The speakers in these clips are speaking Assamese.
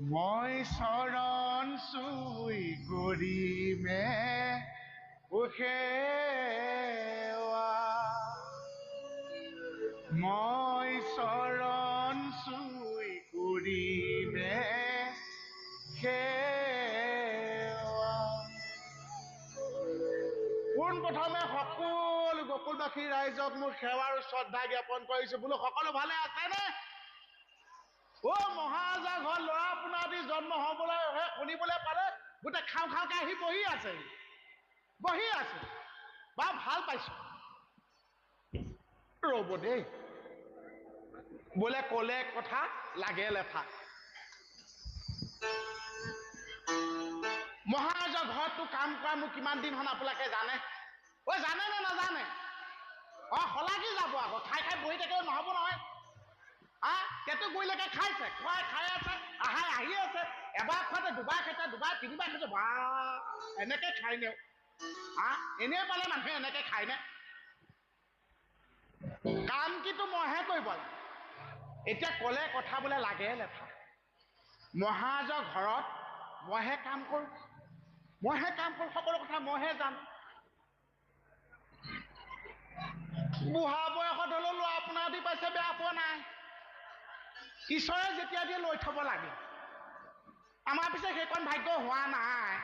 মই চৰণ চুই কৰিমে সেৱা, মই চৰণ চুই কৰিমে সেৱা। পোনপ্ৰথমে সকলো গকুলবাসী ৰাইজক মোৰ সেৱা আৰু শ্ৰদ্ধা জ্ঞাপন কৰিছো। বোলো সকলো ভালে আছেনে? অ মহাৰাজা ঘৰ ল'ৰা আপোনাৰ দি জন্ম হ'বলৈ শুনিবলৈ পালে গোটেই খাওঁ খাওঁকে আহি বহি আছে, বহি আছে। বা ভাল পাইছো। ৰ'ব দেই, বোলে ক'লে কথা লাগে লেঠা। মহাৰাজৰ ঘৰততো কাম কৰা মোৰ কিমান দিন হ'ল আপোনালোকে জানে? অ জানে নে নাজানে? অ শলাগি যাব আকৌ, খাই খাই বহি থাকিলে নহ'ব নহয়। হা টেটু গুৰিলৈকে খাইছে, খুৱাই খাই আছে, আহাই আহি আছে। এবাৰ খুৱাতে দুবাৰ খাইছে, দুবাৰ তিনিবাৰ খাইছে। বা এনেকে খাই নে? হা এনেই পালে মানুহে এনেকে খায়নে? কাম কিন্তু মইহে কৰিব লাগে। এতিয়া ক'লে কথা বোলে লাগে লেঠা। মহাৰাজৰ ঘৰত মইহে কাম কৰোঁ, মইহে কাম কৰোঁ, সকলো কথা মইহে জানো। বুঢ়া বয়সত হ'লেও ল'ৰা আপোনাৰ দি পাইছে, বেয়া পোৱা নাই। ঈশ্বৰে যেতিয়া দিয়ে লৈ থ'ব লাগে। আমাৰ পিছে সেইকণ ভাগ্য হোৱা নাই।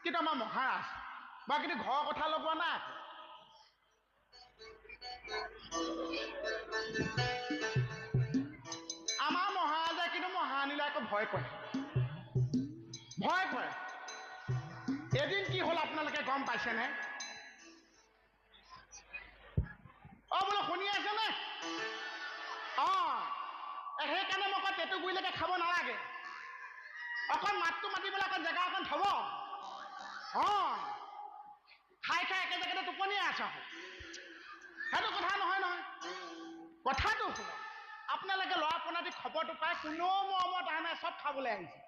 কিন্তু আমাৰ মহাৰাজ বা কিন্তু ঘৰৰ কথা লগোৱা নাই। আমাৰ মহাৰাজে কিন্তু মহাৰাণীলৈ আকৌ ভয় কৰে, ভয় কৰে। এদিন কি হ'ল আপোনালোকে গম পাইছেনে? অ বোলো শুনি আছেনে? অ সেইকাৰণে মই কওঁ টেটু গুৰিলৈকে খাব নালাগে। অকণ মাতটো মাতিবলৈ অকণ জেগা অকণ থ'ব। অ খাই খাই একে জেগাতে টোপনিয়ে আছ, সেইটো কথা নহয় নহয়। কথাটো শুনক, আপোনালোকে ল'ৰা পোনাদি খবৰটো পাই কোনেও মৰমত অহা নাই, চব খাবলৈ আহিছে।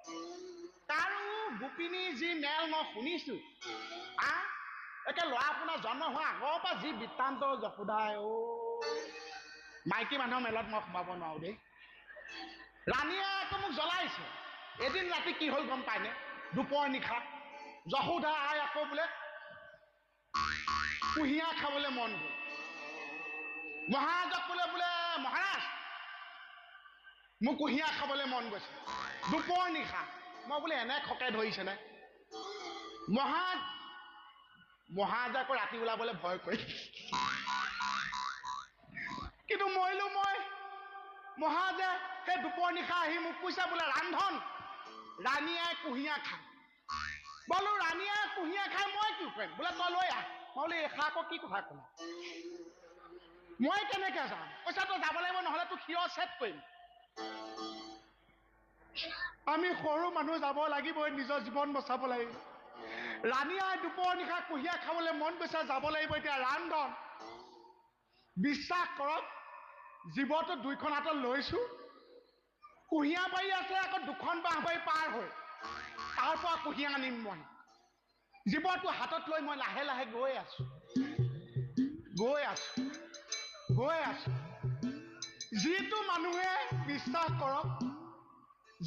তাৰো গোপিনী যি মেল মই শুনিছো, আ একে ল'ৰা আপোনাৰ জন্ম হোৱা আগৰ পৰা যি বৃত্তান্ত যশোদাই, অ মাইকী মানুহৰ মেলত মই সোমাব নোৱাৰো দেই। ৰাণীয়ে আকৌ মোক জ্বলাইছে। এদিন ৰাতি কি হ'ল গম পায়নে? দুপৰ নিশা যশোদা আই আকৌ বোলে কুঁহিয়াৰ খাবলৈ মন গ'ল। মহাৰাজক বোলে, বোলে মহাৰাজ মোক কুঁহিয়াৰ খাবলৈ মন গৈছে। দুপৰ নিশা মই বোলে এনে খকে ধৰিছেনে? মহাৰাজে আকৌ ৰাতি ওলাবলৈ ভয় কৰি, কিন্তু মৰিলো মই। মহাৰাজে সেই দুপৰ নিশা আহি মোক কৈছে বোলে ৰান্ধন ৰাণীয়ে কুঁহিয়াৰ খায়। বোলো ৰাণীয়ে কুঁহিয়াৰ খাই মই কি কৰিম? বোলে তই লৈ আহ। মই বোলো এষাৰ আকৌ কি কথা ক'লা, মই কেনেকে যাম? কৈছে তই যাব লাগিব, নহ'লে তোক শিৰ ছেট কৰিম। আমি সৰু মানুহ যাব লাগিবই, নিজৰ জীৱন বচাব লাগিব। ৰাণীয়ে দুপৰ নিশা কুঁহিয়াৰ খাবলৈ মন গৈছে, যাব লাগিব এতিয়া ৰান্ধন। বিশ্বাস কৰক, জীৱটো দুইখন হাতত লৈছো, কুঁহিয়াৰ বাৰী আছে আকৌ দুখন বাঁহ বাৰী পাৰ হৈ, তাৰ পৰা কুঁহিয়াৰ আনিম মই। জীৱটো হাতত লৈ মই লাহে লাহে গৈ আছো, গৈ আছো, গৈ আছো। যিটো মানুহে বিশ্বাস কৰক,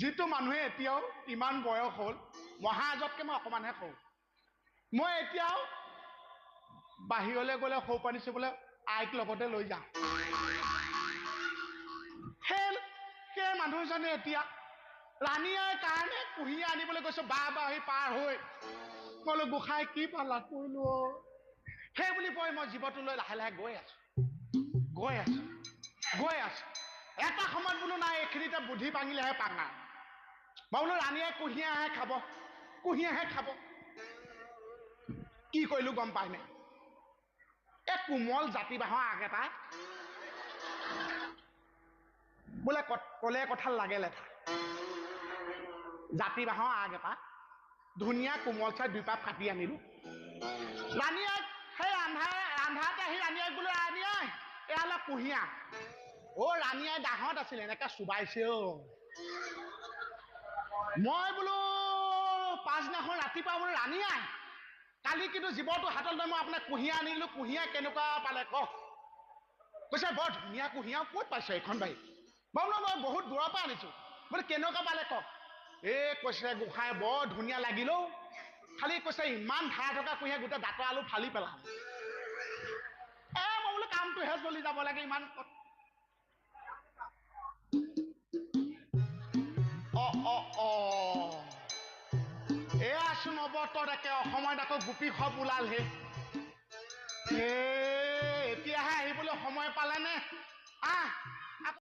যিটো মানুহে এতিয়াও ইমান বয়স হ'ল, মহাৰাজতকৈ মই অকণমানহে সৰু। মই এতিয়াও বাহিৰলৈ গ'লে সৌ পানী চুবলৈ আইক লগতে লৈ যাওঁ। সেই মানুহজনে এতিয়া ৰাণীয়ে কাৰণে কুঁহিয়াৰ আনিবলৈ গৈছো, বাহ বাহি পাৰ হৈ। মই বোলো গোসাঁই কি পালা কৰিলো সেই বুলি কৈ মই জীৱটো লৈ লাহে লাহে গৈ আছো, গৈ আছো, গৈ আছো। এটা সময়ত বোলো নাই, এইখিনিতে বুদ্ধি ভাঙিলেহে পাঙা। মই বোলো ৰাণীয়ে কুঁহিয়াৰহে খাব, কুঁহিয়াৰহে খাব। কি কৰিলো গম পাইনে? এই কোমল জাতি বাঁহৰ আগ এটা বোলে ক'লে কথা লাগে লেঠা। জাতি বাঁহৰ আগ এটা ধুনীয়া কোমল চাই দুই পাপ কাটি আনিলো। ৰাণীয়ে সেই ৰান্ধাতে আহি ৰাণীয়ে বোলো ৰাণীয়ে এয়া অলপ কুঁহিয়াৰ। অ ৰাণীয়ে ডাঁহত আছিলে, এনেকে চুবাইছে। অ মই বোলো পাছদিনাখন ৰাতিপুৱা বোলো ৰাণীয়ে কালি কিন্তু জীৱটো হাতত লৈ মই আপোনাক কুঁহিয়াৰ আনিলো, কুঁহিয়াৰ কেনেকুৱা পালে কওক? কৈছে বৰ ধুনীয়া কুঁহিয়াৰ, ক'ত পাইছে এইখন বাৰী? মই বোলো মই বহুত দূৰৰ পৰা আনিছো। বোলো কেনেকুৱা পালে কওক? এ কৈছে গোসাঁই বৰ ধুনীয়া লাগিল অ', খালি কৈছে ইমান ধাৰ থকা কুঁহিয়াৰ গোটেই দাঁতৰ আলু ফালি পেলালে। এ মই বোলো কামটোহে চলি যাব লাগে ইমান। অ অ অ এয়াচোন অবতৰ একে অসমত আকৌ গোপী সব ওলালহে। এ এতিয়াহে আহিবলৈ সময় পালেনে? আহ